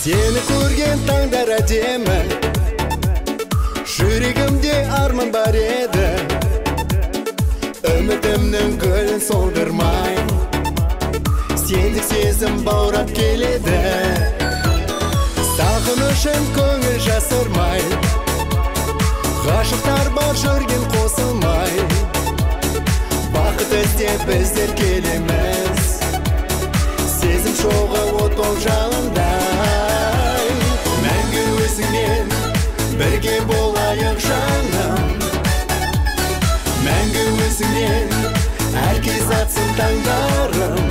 Сені көрген таңдар әдемі, жүрегімде арман бар еді. Үмітімнің гүлін солдырмай, сендік сезім баурап келеді. Сағынышым көңіл жасырмай, ғашықтар бар жүрген қосылмай. Бақыт іздеп біздер келеміз, сезім шоғы от болып жалындай. Мәңгі өзіңмен бірге болайық жаным, мәңгі өзіңмен әр кез атсын таңдарым.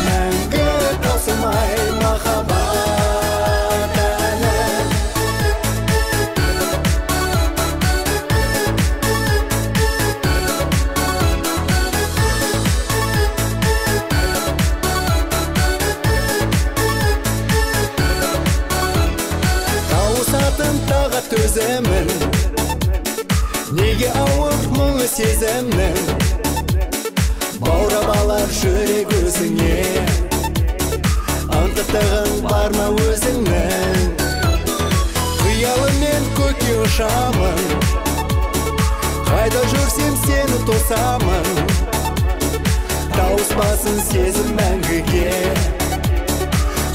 Мәңгі таусылмай махаббат әні. Тауысатын тағат төземін, неге ауыр мұңы сезімнің. Баурап алар жүрек өзіңе, ынтықтығың бар ма өзіңнің? Қиялыммен көкке ұшамын, қайда жүрсем сені тосамын. Тауыспасын сезім мәңгіге,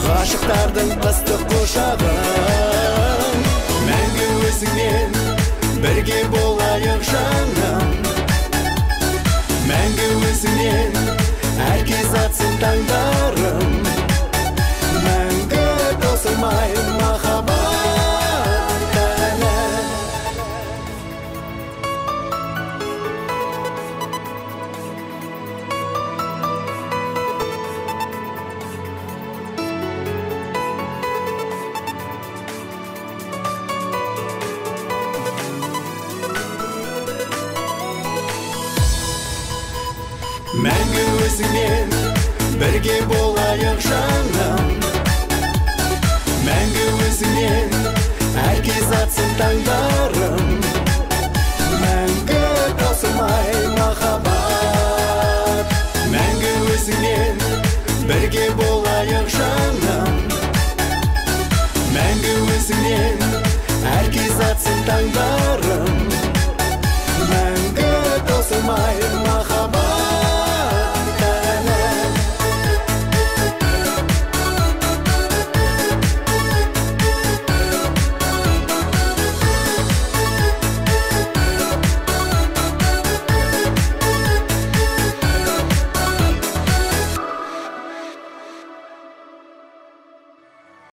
ғашықтардың ыстық құшағын. Мәңгі өзіңмен бірге болайық жаным, мәңгі өзіңмен әр кез атсын таңдарым. Мәңгі таусылмай махаббат әні. Мәңгі өзіңмен бірге болайық жаным, мәңгі өзіңмен әр кез атсын таңдарым. Мәңгі таусылмай махаббат, мәңгі өзіңмен бірге болайық жаным, мәңгі өзіңмен әр кез атсын таңдарым.